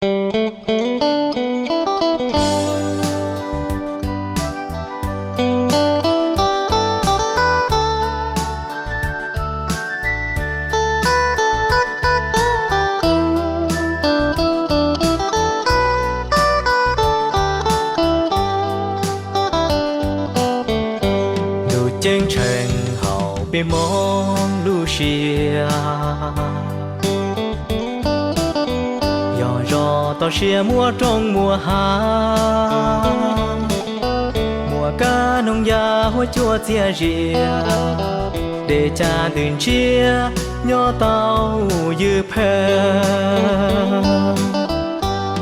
Ntuj ceeb tsheej hauv peb Hmoob lub siab, yog zos toj siab muaj roob muaj hav, muaj kab noog yaj huab cua txias zias, dej caj ntws ntshiab nyob tau ywj phawj.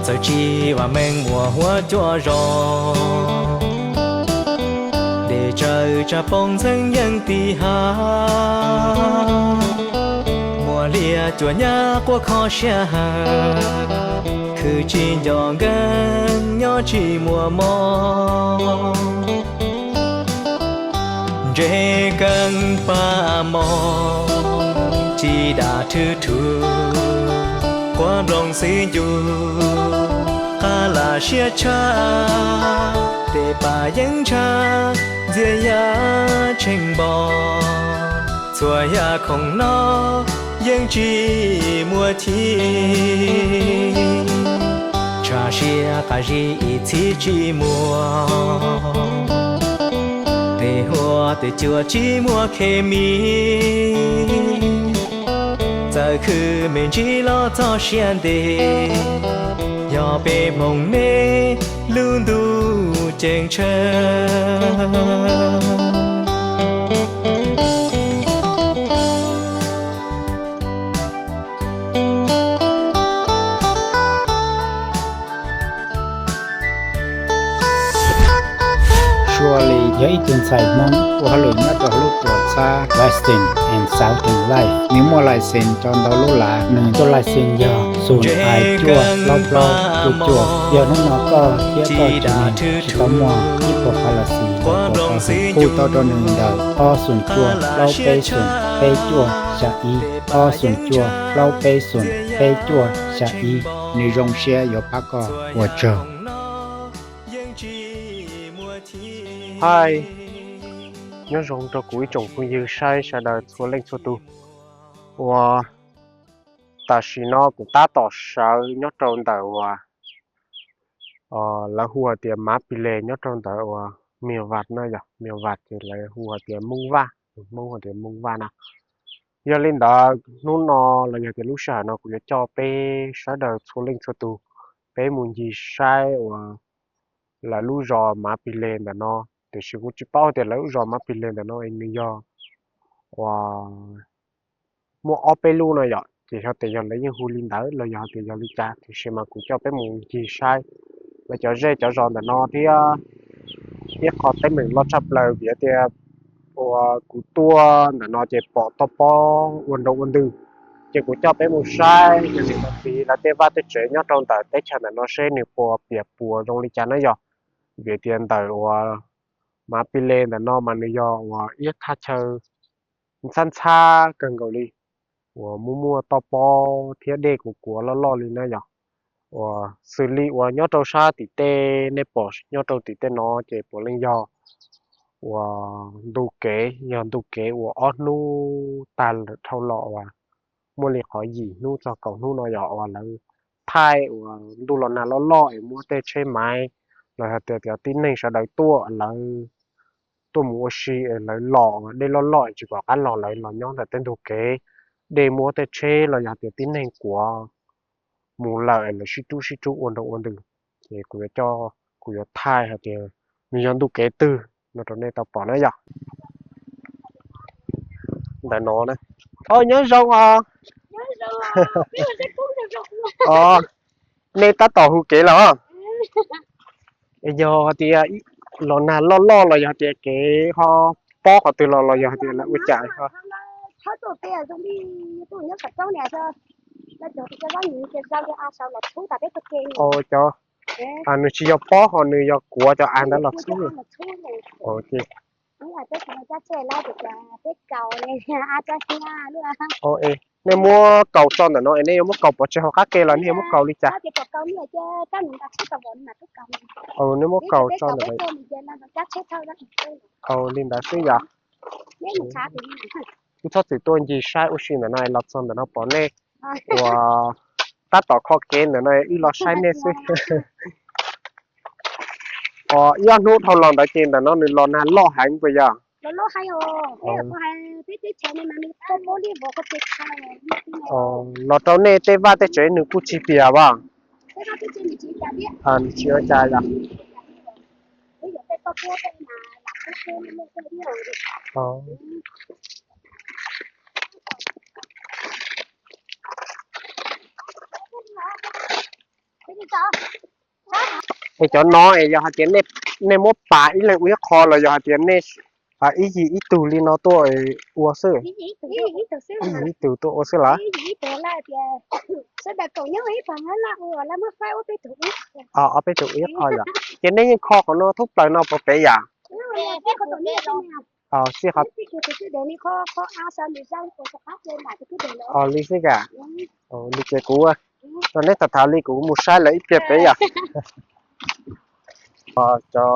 Txawm tsis vam meej muaj huab cua zos, dej tsawv tsaj poob ntxheeb yeej ti hav, muaj liaj cuam nyab quaj kho siab hawm, khwv tsis nco nkeeg nyob tsis muaj mob. Ntsej keeb pab mob, tsis dam thwj thwj, quav nplooj xwb ncuj, qab lam siab tshaj, tej pam yeeb ntsha, ntxias yaj tsheej npo, txhua yam khoom no yeej tsis muaj chim. Tshaj siab qab zib ib txhis tsis muaj, tej huab tej cua tsis muaj khes mis, txawm khwv me ntsis los txog siab ntev, yog peb Hmoob me lub ntuj ceeb tsheej. Suav Lis yog ib tug ntxhais Hmoob ua hauj lwm nyob rau hauv lub tuam txhab Western and Southern Life. Nws muaj license rau ntau lub lav, nws tus license yog xoom phav cuaj plaub plaub cuaj cuaj. Yog hnub no koj thiab koj tsev neeg tsis tau muaj ib puas phav license los rau qhov hu tau rau nws ntawm ob xoom cuaj plaub peb xoom peb cuaj xya ib, ob xoom cuaj plaub peb xoom peb cuaj xya ib. Nws zoo siab yuav pab koj. Ua tsaug. Hi, nyob zoo rau kuv ib tsoom phooj ywg saib sawv daws txhua leej txhua tus. Uas tam sim no kuv tab tom sawv nyob rau ntawm uas lawv hu hais tias Mav Pis Les nyob rau ntawm uas Mias Vas na yom, Mias Vas ces lawv hu hais tias Moos Vaj, Hmoob hais tias Moos Vaj na. Yog li ntawd hnub no los yog tias lub sij hawm no kuv yuav coj peb sawv daws txhua leej txhua tus, peb mus ncig saib uas lawv lub zos Mav Pis Les ntawm no. Tiam sis kuv tsis paub tias lawv lub zos Mav Pis Les ntawm no nws yog uas muaj ob peb lub no yom, ces yog tias yog lawv yeej hu li ntawd los yog tias yog li cas, tiam sis mas kuv coj peb mus ncig saib lawv cov zej cov zos ntawm no thiab ib qho teeb meem loj tshaj plaws vim tias uas kuv tuaj ntawm no ces pom toj pob ua nroo ua ntws, ces kuv coj peb mus saib yog niam txiv lawv tej vaj tej tsev nyob rau ntawm teb chaws ntawm no seb nws puas piam puas zoo li cas na yom. Vim tias ntawm uas Mav Pis Les ntawm no mas nws yog uas ib thaj chaw ntxhab ntxhab kawg nkaus li, uas muaj muaj toj pob thiab dej kuav kuav loj loj li na yom. Uas xws li uas nyob rau sab tim tej nej pom nyob rau tim tej no ces puav leej yog uas ntu kev, yog ntu kev uas ob hnub tag lawm dhau los uas muaj li qhov yim hnub txog kaum hnub no yog uas lawv thaij uas ntuj los nag loj loj es muab tej tsheb maiv los yog tias cov tib neeg sawv daws tuaj lawv tuaj mus ua si es lawv los dej loj loj es tsis pom qab los lawv los nyob ntawm tej ntug kev, dej muab tej tsheb los yog tias tib neeg kuav mus lawm es lawv sib rub sib rub ua nroo ua ntws. Ces kuv yuav coj, kuv yuav thaij hais tias nws yog ntu kev twg no rau nej tau pom na yom. Ntawm no na. Os, nyob zoo os. Os, nej tab tom hu kev los? Yog tias los nag loj loj los yog tias kev ho pob qhov twg los los yog tias lawv ua cas ho? Os, cov, nws tsis yog pob ho nws yog kuav cov av ntawd los txhub. Nej muab kaus tso ntawm no es nej yuav muab kaus pov tseg hauv qab ke los nej yuav muab kaus li cas? Nej muab kaus tso ntawm no. Li ntawd xwb yom. Wb txhob txwm tuaj ncig saib ua si ntawm no los txog ntawm no pom nej uas tab tom kho kev ntawm no wb los saib nej xwb. Ib ob hnub dhau los ntawd ces ntawm no nws los nag loj heev puas yog? Los rau nej tej vaj tej tsev nws kuj tsis piam as? Nws tsis ua cas yom. Es cov no es yog hais tias nej muab pas ib leeg ua ib qho los yog hais tias ib yim ib tug li no tuaj ua xwb? Ib tug tuaj ua xwb lawm. Ob peb tug ua ib qho yom. Ces nej yeej kho qhov no thoob plaws no puas pem yam? Xij qhov Li xwb ka. Li ces kuv rau neb tham tham li kuv mus saib lawv ib pliag pem yom. Cov phooj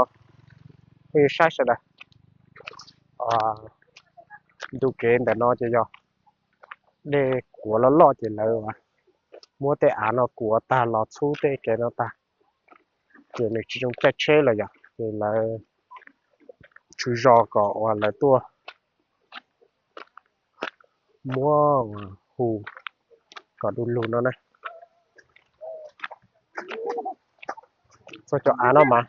ywg saib sawv daws, ntu kev ntawm no ces yog dej kuav loj loj ces lawv muab tej av no kuav tag los txhub tej kev no tag, ces nws tsis zoo caij tsheb lawm yom, ces lawv tswv zos kom uas lawv tuaj muab hu kom du lug no na. Txog cov av no mas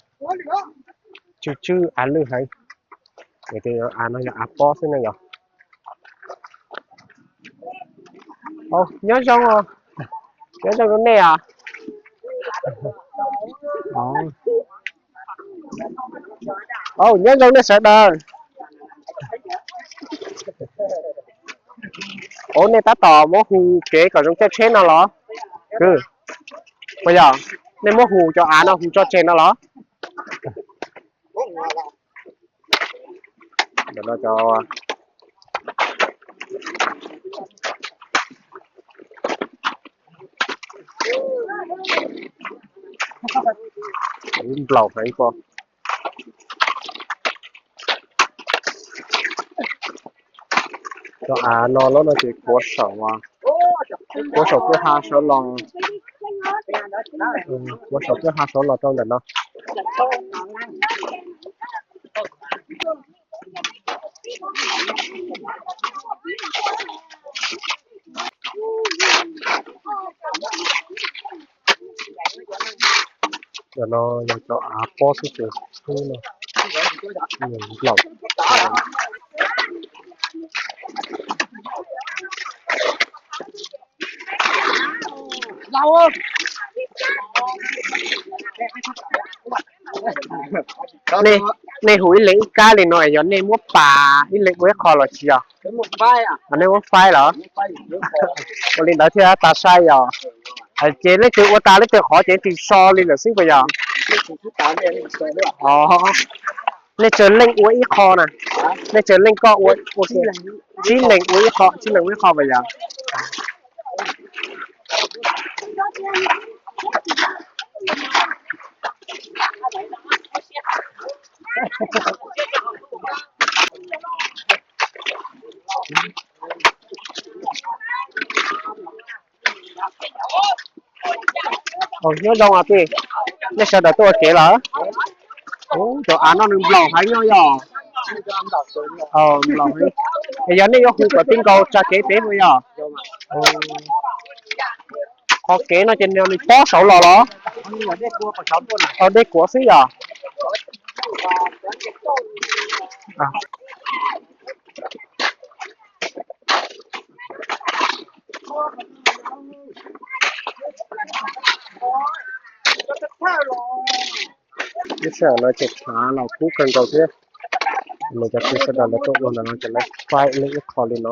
tsw tsw av lwj heev, ces av no yog av pob xwb ne yom. Nyob zoo, nyob zoo rau nej os. Nyob zoo nej sawv daws. Ua nej tab tom muab hu kev kom zoo caij tsheb no los? Puas yog, nej muab hu cov av no hu tso tseg no los? Nplaum heev ko. Cov av no lawm no ces kuav saum, kuav saum kwj ha saud los, kuav saum kwj ha saud los rau ntawm no. Cov no yog cov av pob xwb ces tub no nplaum. Nej hu ib leeg ib kab li no es yog nej muab pas ib leeg ua ib qho los tsis yog? Nej muab faib los? Ua li ntawd thiaj tas sai yog. Ces leej twg ua tas leej twg qhov ces leej twg so li lawm xwb puas yog? Nej tsawg leej ua ib qho na? Nej tsawg leej koj ua, tsib leeg ua ib qho, tsib leeg ua ib qho puas yog? Nyob zoo os tij, nej sawv daws tuaj ua kev lawm? Cov av no nws nplaum heev no yog? Nplaum heev. Es yog nej yuav hu kom tij nkaus tsa kev pem puas yog? Qhov kev no ces nws pob saud los los? Dej kuav xwb yog? Lub sij hawm no ces tshav los kub kawg nkaus thiab. Mas cov phooj ywg sawv daws lawv tuaj ua ntawm no ces lawv faib leej ib qho li no.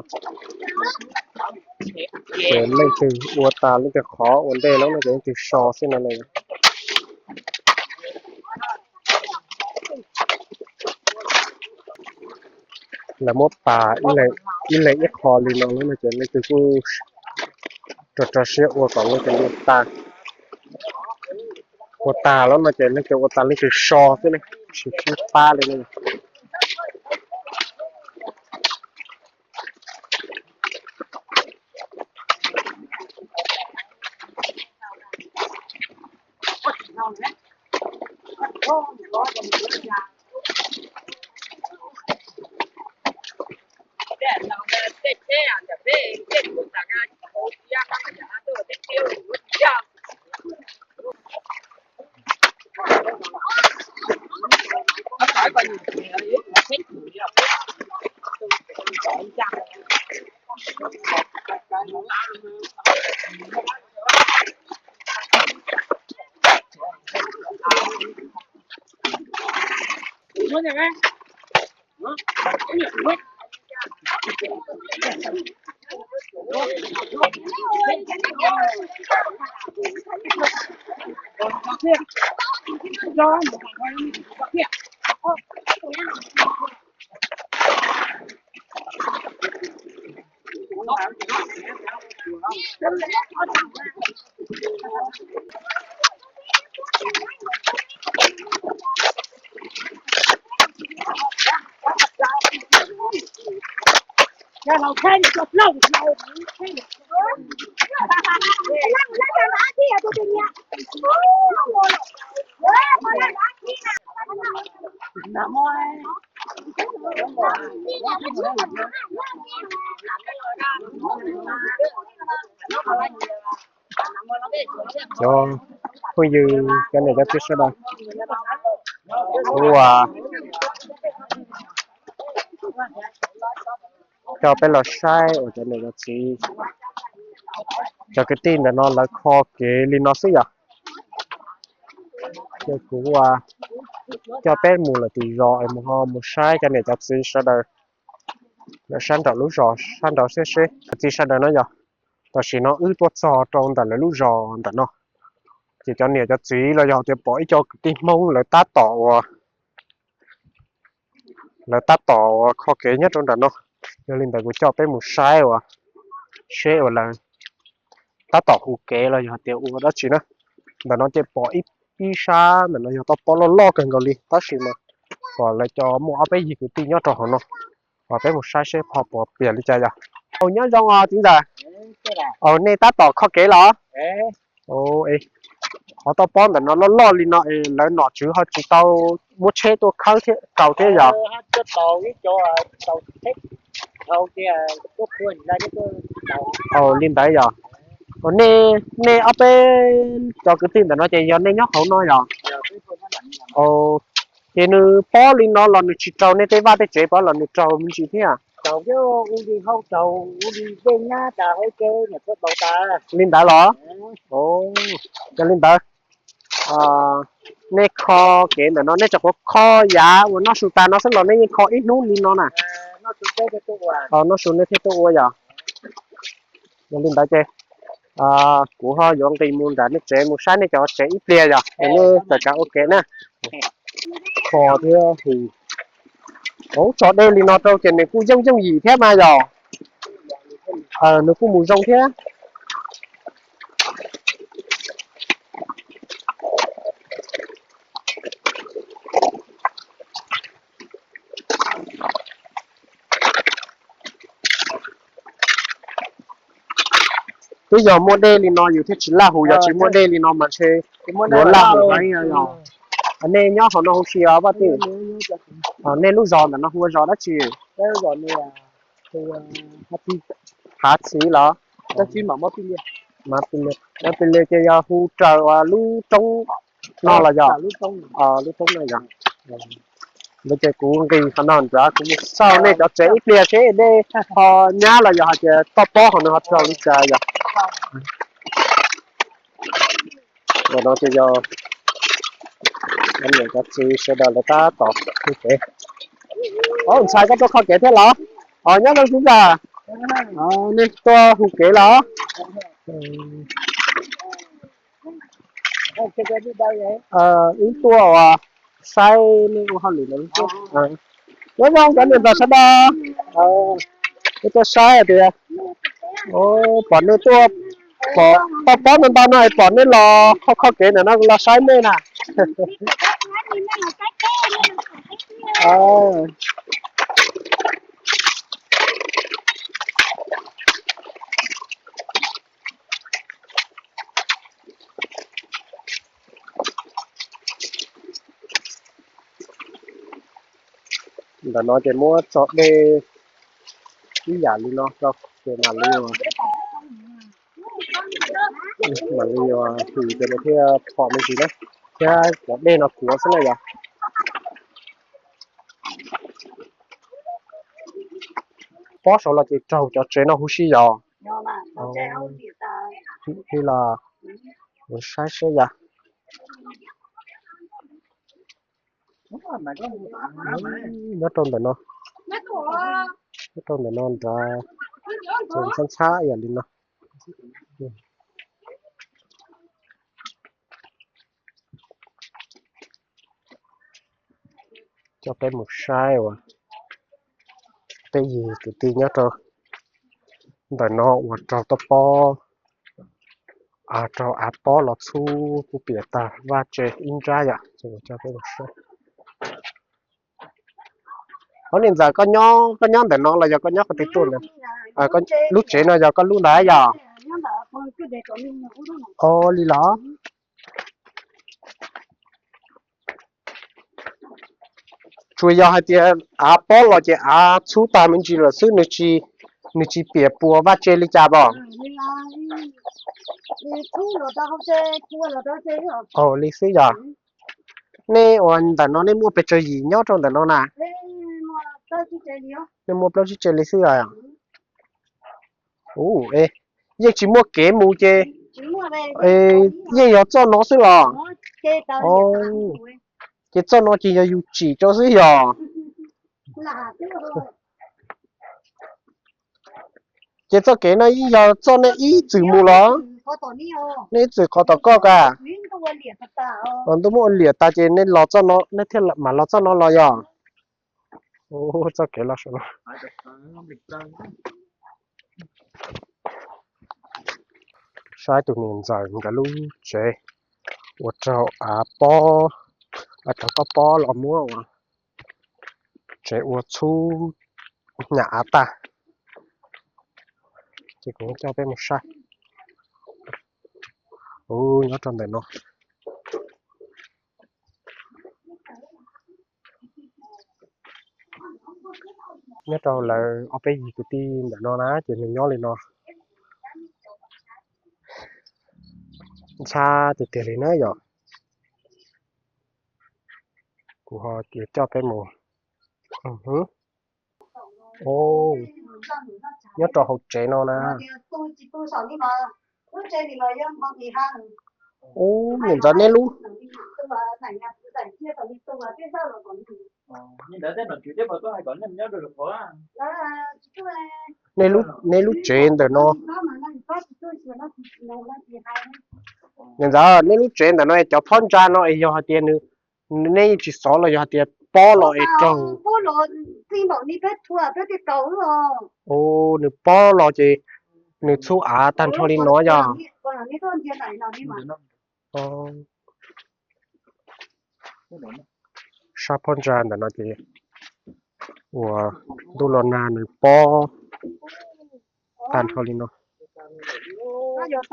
Ces leej twg ua tas leej twg qhov ua ntej lawm no ces leej twg so xwb no na. Lawv muab pas ib leeg ib qho li no lawm no ces leej twg kuj rau rau siab ua kom leej twg ua tag. Ua tag lawm no ces leej twg ua tag leej twg so xwb ne, tsis sib pab li no. Cov phooj ywg, cov niam cov txiv sawv daws, kuv coj peb los saib uas cov niam cov txiv, cov kwv tij ntawm no lawv kho kev li no xwb yom. Ces kuv coj peb mus lawm tim zos es mus ho mus saib cov niam cov txiv sawv daws lawv sab nraum lub zos sab nraud seb seb cov txiv sawv daws no yog. Tam sim no wb tuaj txog rau ntawm lawv lub zos ntawm no, ces cov niam cov txiv los yog tias pom ib co kwv tij Hmoob lawv tab tom ua lawv tab tom ua kho kev nyob rau nram no. Yog li ntawd kuv coj peb mus saib uas seb uas lawv tab tom hu kev los yog tias ua dab tsi na. Ntawm no ces pom ib, ib sab ntawm no yog toj pob loj loj kawg nkaus li tab sis mas pom lawv cov muaj ob peb yig kwv tij nyob rau hauv no. Peb mus saib seb ho puas piam li cas yog. Au, nyob zoo os txiv ntxawm. Au, nej tab tom kho kev los? Qhov toj pob ntawm no loj loj li no es lawv nom tswv ho tsis tau muab tsheb tuaj khawb thiab kaus thiab yog? Au, li ntawd yog. Au, nej, nej ob peb cov kwv tij ntawm no ces yog nej nyob hauv no yog? Au, ces nws pob li no los nws tsis raug nej tej vaj tej tsev pob los nws raug me ntsis thiab? Li ntawd los? Yog li ntawd, nej kho kev ntawm no nej tseem qhuav kho yav uas noj su tas no xwb los nej yeej kho ib hnub li no na? Noj su nej thiaj tuaj ua yog? Yog li ntawd ces kuv ho yuav nqis mus nram nej tsev mus saib nej cov tsev ib pliag yog es nej txawm kav ua ke na. Kho thiab hu. Ov, tso dej li no rau ces nws kuj yooj yooj yim thiab mas yog. Nws kuj mus zoo thiab. Twb yog muaj dej li no yus thiaj tsis laj hu, yog tsis muaj dej li no mas ntshe yuav laj hu heev yog. Nej nyob hauv no hu si os Vaj Tij? Nej lub zos ntawm no hu ua zos dab tsi? Hav Txiv los? Hav Pis Lias ces yog hu raws lub roob no los yog? Lub roob no yog. Ntawd ces kuv nqis qhov no nrad kuv mus xauj nej cov tsev ib pliag seb dej ho nyab los yog hais tias toj pob hauv nws ho raug li cas yog. Ntawm no ces yog cov niam cov txiv sawv daws lawv tab tom hu kev. Ov, ntxhais koj tuaj kho kev thiab los? Os, nyob zoo txiv ntxawm. Nej tuaj hu kev los? Wb tuaj uas saib nej ua hauj lwm ntawd. Nyob zoo cov niam ntxawm sawv daws, wb tuaj saib hais tias, pom nej tuaj, pom toj pob ntau ntau no es pom nej los kho kho kev ntawm no los saib nej na. Ntawm no ces muab tso dej ib yam li no rau, ces mam li, mam li hws ces nws thiaj phom me ntsis na, thiab cov dej no kuav xwb na yom. Pob saud los ces raug cov tsev no huv si yom. Li los saib seb yom. Nyob rau ntawm no, nyob rau ntawm no nrad, ces ntxhab ntxhab yam li no. Coj peb mus saib uas peb yig kwv tij nyob rau ntawm no uas raug toj pob, raug av pob los txhub puv piam tag vaj tse ib nrab yom. Ces coj peb mus saib. Hov niam ntxawm, koj nyob ntawm no los yog koj nyob qhov twg tuaj na? Lub tsev no yog koj lub ntawd yom? Ov, li los? Tsuas yog hais tias av pob los ces av txhub tag me ntsis lawm xwb, nws tsis piam puas vaj tse li cas pom? Ov, li xwb yog. Nej ua ntawm no nej muaj pes tsawg yim nyob rau ntawm no na? Nej muaj plaub tsib tsev li xwb os. Ua, yeej tsis muaj kev mus ces yeej yog txoj no xwb los? Ces txoj no ces yog yus tsim rau xwb yog? Ces txoj kev no yeej yog txoj nej ib txwm mus los? Nej ib txwm qhov tom koj ka? Ntuj muab ua liam tag ces nej los txoj no, nej thiaj mam los txoj no los yog? Txoj kev los saum no. Saib tus niam ntxawm nkawd lub tsev uas raug av pob, raug toj pob los muab ua tsev ua txhub hnyav av tag. Ces kuv coj peb mus saib. Ua, nyob rau ntawm no. Nyob rau lawv ob peb yig kwv tij ntawm no na ces nws nyob li no. Ntxhab tiag tiag li na yom. Kuv ho tias coj peb mus. Nyob rau hauv tsev no na. Ub, niam ntxawm, nej lub, nej lub tsev ntawm no, niam ntxawm, nej lub tsev ntawm no es cov phab ntsa no es yog hais tias nws, nej yeej tsis xov los yog hais tias pob los es raug? Ua, nws pob los ces nws txhub av tag nrho li no yog? Sab phab ntsa ntawm no ces uas ntuj los nag nws pob tag nrho li no. Nyob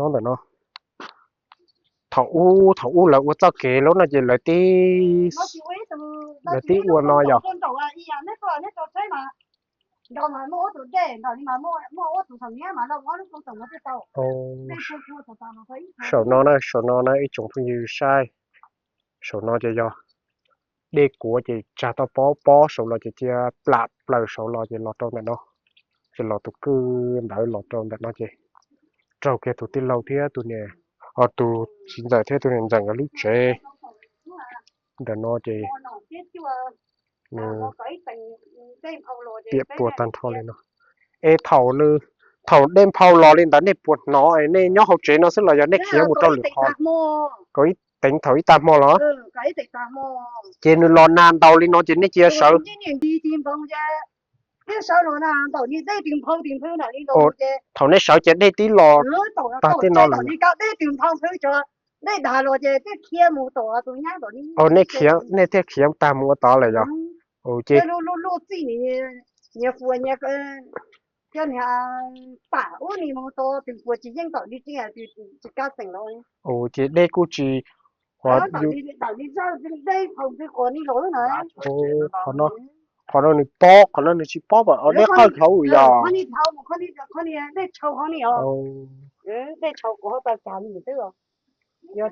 ntawm no, thaum ub, thaum ub lawv ua txoj kev lub no ces lawv tib, lawv tib ua no yog? Saum no na, saum no na ib tsoom phooj ywg saib, saum no ces yog dej kuav ces tsag toj pob, pob saud los ces cia plam plaws saud los ces los rau ntawm no, ces los tus kwj ntawd los rau ntawm no ces raug kiag tus tij laug thiab tus niam, tus txiv ntxawm thiab tus niam ntxawm nkawd lub tsev ntawm no ces nws piam puas tag nrho li no. Es thaum nws, Thaum dej nphau los li ntawd nej puas hnov, nej nyob hauv tsev no xwb los yog nej khiav mus rau lwm qhov? Kom ib teev thaum ib tag hmo los? Ces nws los nag ntaus li no ces nej cia sawv. Thaum nej sawv ces dej twb los tag tej no lawm. Nej khiav, nej thiaj khiav tag mus ua tod lawm yog? Ces ces dej kuj tsis, qhov no nws pob, qhov no nws tsis pob, dej qawj hauv yog? Nyob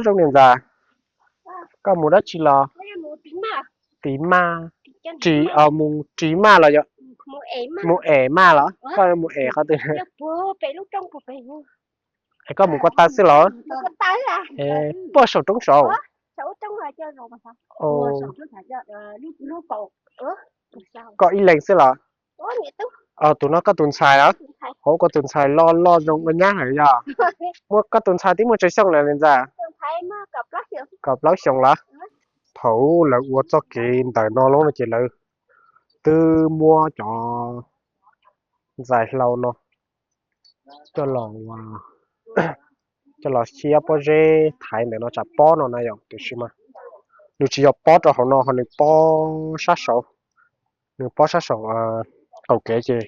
zoo niam ntxawm, koj mus dab tsi los? Tiv maj. Ris, mus ris maj los yog mus es maj los? Koj mus es qhov twg? Koj mus ko taw xwb los? Puag saum roob saud? Koj ib leeg xwb los? Tus no koj tus ntxhais los? Hauv koj tus ntxhais loj loj zoo ua nyab lawm yog? Muaj, koj tus ntxhais twb muaj tsawg xyoo lawm niam ntxawm? Kaum plaub xyoos los? Thaum lawv ua txoj kev ntawm no lawm no ces lawv twb muab cov ntxais hlau no coj los, coj los xyab pob zeb thaiv ntawm no tsam pob no na yom, tiam sis mas nws tsis yog pob rau hauv no ho nws pob sab saud, nws pob sab saum qaum kev ces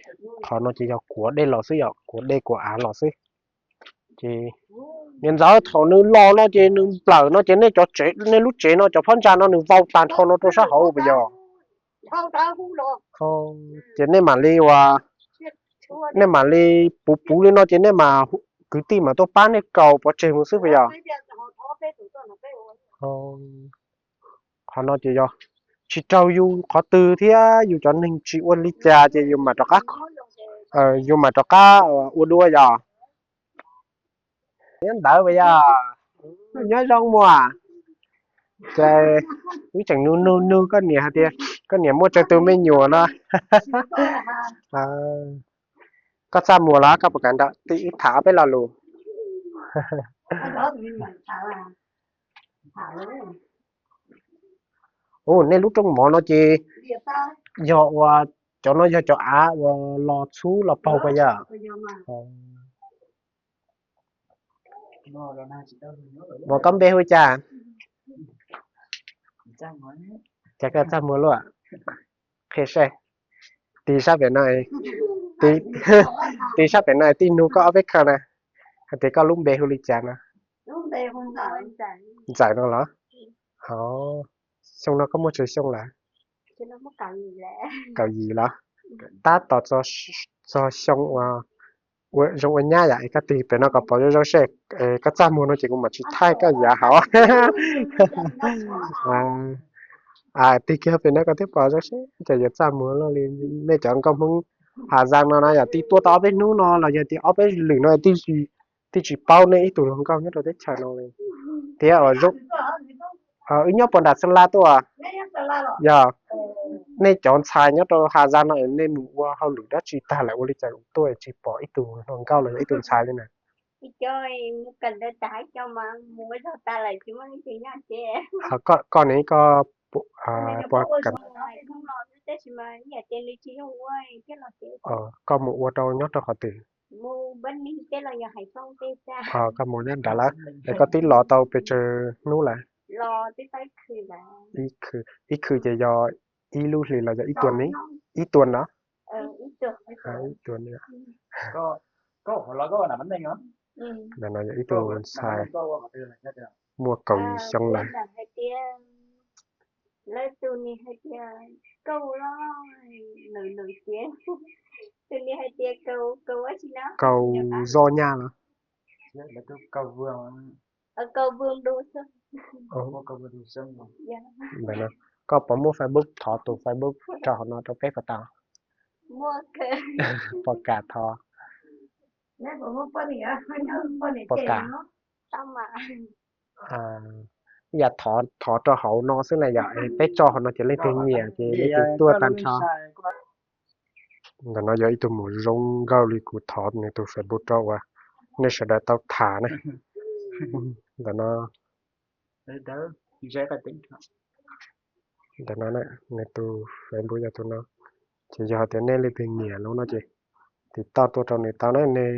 qhov no ces yog kuav dej los xwb yom, kuav dej kuav av los xwb. Ces niam ntxawm, thaum nws los no ces nws nplawm no ces nej cov tsev, nej lub tsev no cov phab ntsa no nws vau tag nrho no rau sab hauv puas yog? Ces nej mam li ua, nej mam li puv puv li no ces nej mas kwv tij mam tuaj pab nej kaus pov tseg mus xwb puas yog? Qhov no ces yog tsis raug yus qhov twg thiab yus cov neeg tsis ua li cas ces yus mam rov qab, yus mam rov qab ua dua yog. Nyob ntawd puas yog? Nyob zoo muam. Ces wb tseem nug nug nug koj niam hais tias koj niam muaj tsawg tus me nyuam no. Koj txaj muag los koj puas kam nrog wb tham ob peb lo lus? Ua nej lub rooj mov no ces yog ua, cov no yog cov av uas los txhub los paug puas yog? Muam, koj npe hu li cas? Cas koj txaj muag luaj? Qhia saib. Tig sab pem no, tig sab pem no tij nug koj ob peb qho na, hais tias koj lub npe hu li cas no? Ntxawm no los? Xyoo no koj muaj tsawg xyoo lawm? Kaum yim los? Tab tom txog xyoo uas ua zoo ua nyab yom, es koj tig pem no kom pom zoo zoo seb, koj txaj muag no ces kuv mam tsis thaij koj yav hauv. Tig kiag pem no kom thiaj pom zoo seb cas yuav txaj muag luaj li. Nej cov nkauj Hmoob Hà Giang no na yom, twb tuaj tau ob peb hnub no los yog tias ob peb lwm no twb tsis paub nej ib tug hluas nkauj nyob rau teb chaws no li thiab. Wb nyob puag nram Xeeb Las tuaj. Yog, nej cov ntxhais nyob rau Hà Giang no nej mus ua hauj lwm dab tsi tag lawm ua li cas tuaj tsis pom ib tug hluas nkauj los yog ib tug ntxhais li na? Koj ne, koj puas kam, koj mus ua rau nyob rau qhov twg? Koj mus nyob nrad lawm, es koj twb los tau pes tsawg hnub lawm? Ib khw, ib khw ces yog ib lub hli los yog ib tuas ne? Ib tuas no. Ib tuas. Ntawm no yog ib tug ntxhais muaj kaum yim xyoo lawm. Kaus zoj nyaj los? Ntawm no, koj puas muaj Facebook? Thov tus Facebook rau hauv no rau peb puas tau? Puas kam thov? Puas kam? yam thov thov rau hauv no xwb na yom, peb tso hauv no ces leej twg nyiam ces leej twg tuaj tag nrho. Ntawm no yog ib tug maum zoo nkauj li, kuv thov nws tus Facebook rau uas nej sawv daws tau tham na. Ntawm no, ntawm no nws tus Facebook yog tus no. Ces yog tias nej leej twg nyiam lawm no ces tiv toj tuaj rau nws tau na, nej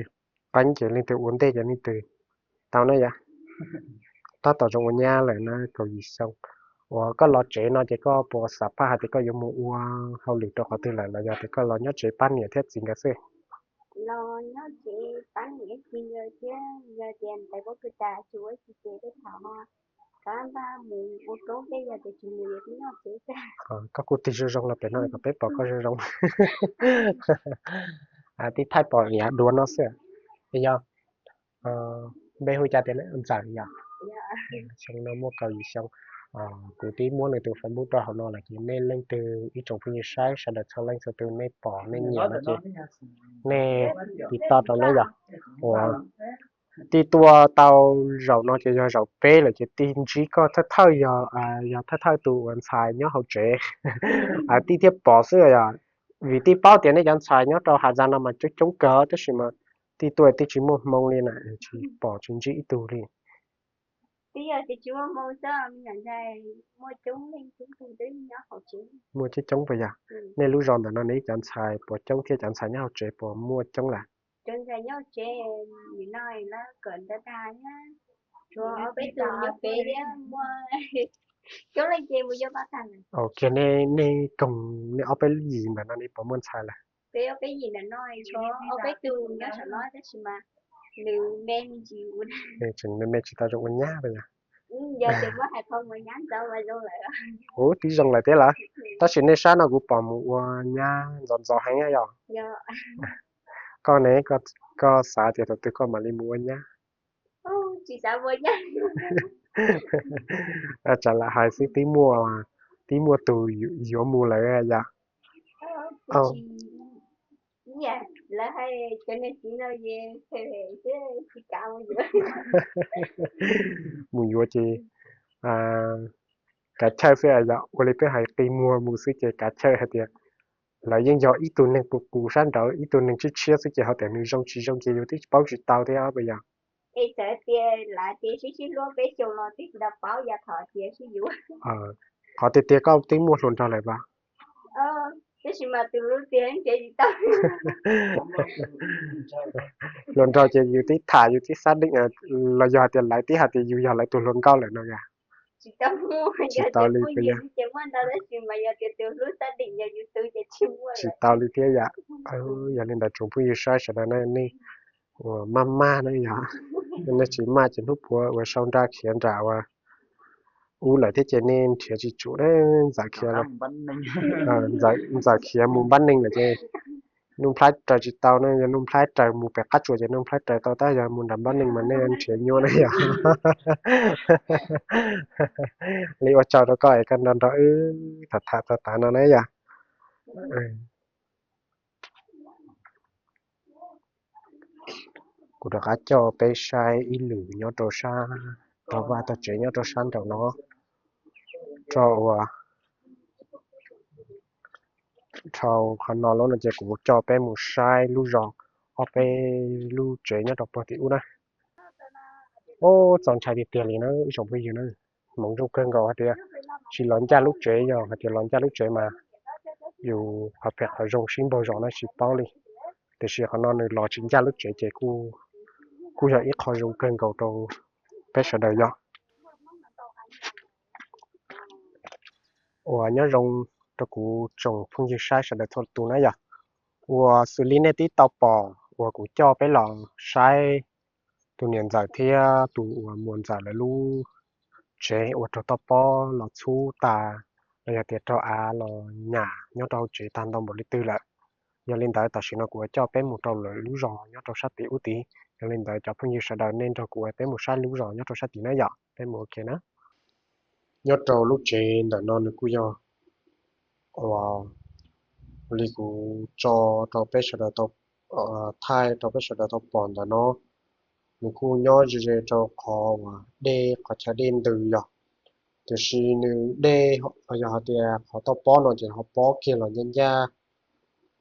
qeeb ces leej twg ua ntej ces leej twg tau na yom. Tab tom zoo ua nyab lawm na, kaum yim xyoo. Uas koj los tsev no ces koj puas xav pab hais tias koj yuav mus ua hauj lwm rau qhov twg lawm los yog tias koj los nyob tsev pab niam thiab txiv nkawd xwb? Koj kuj tig zoo zoo los pem no kom peb pom koj zoo zoo. Tib thaij pom yav duav no xwb. Yog, npe hu cas tias Ntxawm yom? Xyoo no muaj kaum yim xyoo. Kuv twb muab nws tus Facebook rau hauv no lawm ces nej leej twg ib tsoom phooj ywg saib sawv daws txhua leej txhua tus nej pom nej nyiam no ces nej tiv toj rau na yom. Uas tij tuaj tau zaum no ces yog zaum peb lawm ces tij ntsib koj thawj thawj yog, yog thawj thawj tus uas ntxhais nyob hauv tsev. Tij thiaj pom xwb yom, vim tij paub tias nej cov ntxhais nyob rau Has Zas no mas coob coob kawg tab sis mas tij tuaj tij tsis muaj hmoo li na, tsis pom tsis ntsib ib tug li. Muaj coob coob puas yog? Nej lub zos ntawm no nws cov ntxhais puas coob thiab cov ntxhais nyob hauv tsev puas muaj coob lawm? Kiag nej koom nej ob peb yim ntawm no nej puas muaj ntxhais lawm? Tseem me me tsis tau zoo ua nyab puas yog? Ub, twb zoo lawm thiab lawm. Tab sis nej sab no kuv pom mus ua nyab ntxov ntxov heev yom. Koj ne, koj xav tias thaum twg koj mam li mus ua nyab? Tsam lam hais xwb twb muaj, twb muaj tus yuav mus lawm yom. Mus yuav ces kav chawj xwb yom, ua li peb hais qi muag mus xwb ces kav chawj hais tias lawv yeej yog ib tug neeg pus pus sab nraud ib tug neeg tshiab tshiab xwb ces ho tias nws zoo tsis zoo ces yus twb paub tsis tau thiab puas yog? Qhov tiag tiag koj twb muaj hluas nraug lawm pas? Hluas nraug ces yus twb tham yus twb xab deej los yog hais tias lawv twb hais tias yus yog lawv tus hluas nkauj lawm no yom? Tsis tau li puas yog? Tsis tau li thiab yom. Yog li ntawd tsoom phooj ywg saib sawv daws na, nej uas maj maj na yog, nej tsis maj ces hnub puav uas sau nra khiav nram uas ub lawm thiab ces nej nrhiav tsis tsum na. Ntxawm khiav, Ntxawm khiav mus npab neeg lawm ces Nuj Nplhaib raws tsis tau na, yog Nuj Nplhaib raws mus pem qab tsuas ces Nuj Nplhaib raws tau, tab yog mus nram npab neeg mas nej nrhiav nyuaj na yog. Li ua tsaug rau koj es koj nrog nrog wb tham tham txog tav no na yog. Kuv rov qab coj peb saib ib lwm nyob rau sab, rau vaj tog tsev nyob rau sab nraum no, rau uas dhau qhov no lawm no ces kuv coj peb mus saib lub zos, ob peb lub tsev nyob rau puag tim ub na. Ub, txaus ntshai tiag tiag li na ib tsoom phooj ywg na. Hmoov zoo kawg nkaus hais tias tsis los ncaj lub tsev, yog hais tias los ncaj lub tsev mas yus qhov phem qhov zoo sib npaug zos no tsis paub li. Tiam sis qhov no nws los tsis ncaj lub tsev ces kuj yog ib qho zoo kawg nkaus rau peb sawv daws yog. Uas nyob zoo rau kuv tsoom phooj ywg saib sawv daws txhua tus na yog. Uas xws li nej twb tau pom uas kuv coj peb los saib tus niam ntxawm thiab tus uas muam ntxawm lawv lub tsev uas raug toj pob los txhub tas, los yog tias raug av los nyam nyob rau hauv tsev tag ntau npaum li twg lawm. Yog li ntawd tam sim no kuv yuav coj peb mus rau lawv lub zos nyob rau sab tid ub tid. Yog li ntawd cov phooj ywg sawv daws nej nrog kuv peb mus saib lub zos nyob rau sab tid na yom, peb mus ua ke na. Nyob rau lub tsev ntawm no nws kuj yog uas li kuv tso rau peb sawv daws tau, thaij rau peb sawv daws tau pom ntawm no, nws kuj nyob ze ze rau qhov uas dej, qhov chaw dej ntws yog. Tiam sis nws dej, yog hais tias qhov toj pob no ces ho pob kiag los ncaj ncaj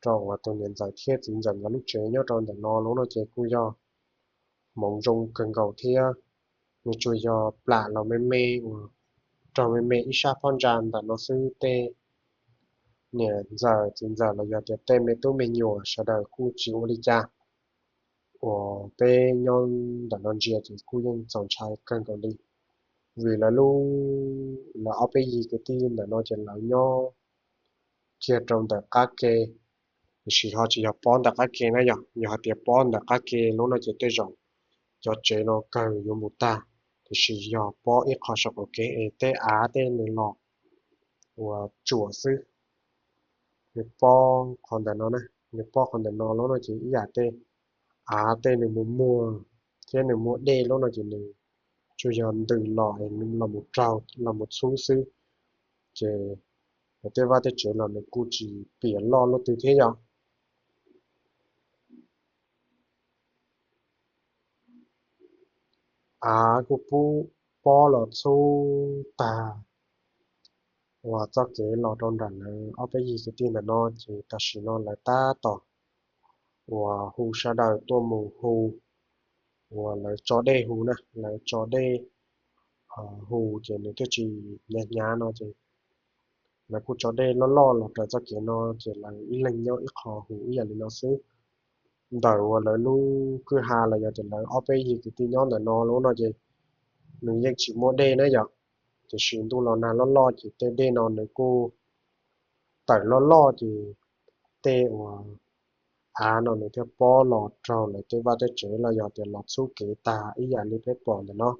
rau uas tus niam ntxawm thiab txiv ntxawm nkawd lub tsev nyob rau ntawm no lub no ces kuj yog hmoov zoo kawg nkaus thiab. Nws tsuas yog plam los me me uas raug me me ib sab phab ntsa ntawm no xwb. Tej niam ntxawm txiv ntxawm los yog tias tej me tub me nyuam sawv daws kuj tsis ua li cas. Uas peb nyob ntawm no ntsia ces kuj yeej txaus ntshai kawg nkaus li, vim lawv lub, lawv ob peb yig kwv tij ntawm no ces lawv nyob kiag rau ntawm qab ke, tiam sis ho tsis yog pob ntawm qab ke na yog, yog hais tias pob ntawm qab ke lub no ces tej zaum cov tsev no kawg yuav mus tag, tiam sis yog pob ib qho saum qaum kev es tej av tej nws los uas tsuam xwb. Nws pob qhov ntawm no na, nws pob qhov ntawm no lub no ces ib yam tej av tej nws mus muag thiab nws muaj dej lub no ces nws tsuas yog ntws los es los mus raug los mus txhub xwb. Ces tej vaj tej tsev los nws kuj tsis piam loj lub twg thiab yog av kuj pub pob los txhub tag. Uas txoj kev los rau nram lawv ob peb yig kwv tij ntawm no ces tam sim no lawv tab tom uas hu sawv daws tuaj mus hu, uas lawv tso dej hu na, lawv tso dej hu ces nws thiaj tsis hnyav hnyav no ces lawv kuj tso dej loj loj los raws txoj kev no ces lawv ib leeg nyob ib qho hu ib yam li no xwb. Ntawm uas lawv lub kwj ha los yog tias lawv ob peb yig kwv tij nyob ntawm no lub no ces nws yeej tsis muaj dej na yom, tiam sis ntuj los nag loj loj ces tej dej no nws kuj tawm loj loj ces tej uas av no nws thiaj pob los raug lawv tej vaj tej tsev los yog tias los txhub kev tag ib yam li peb pom ntawm no.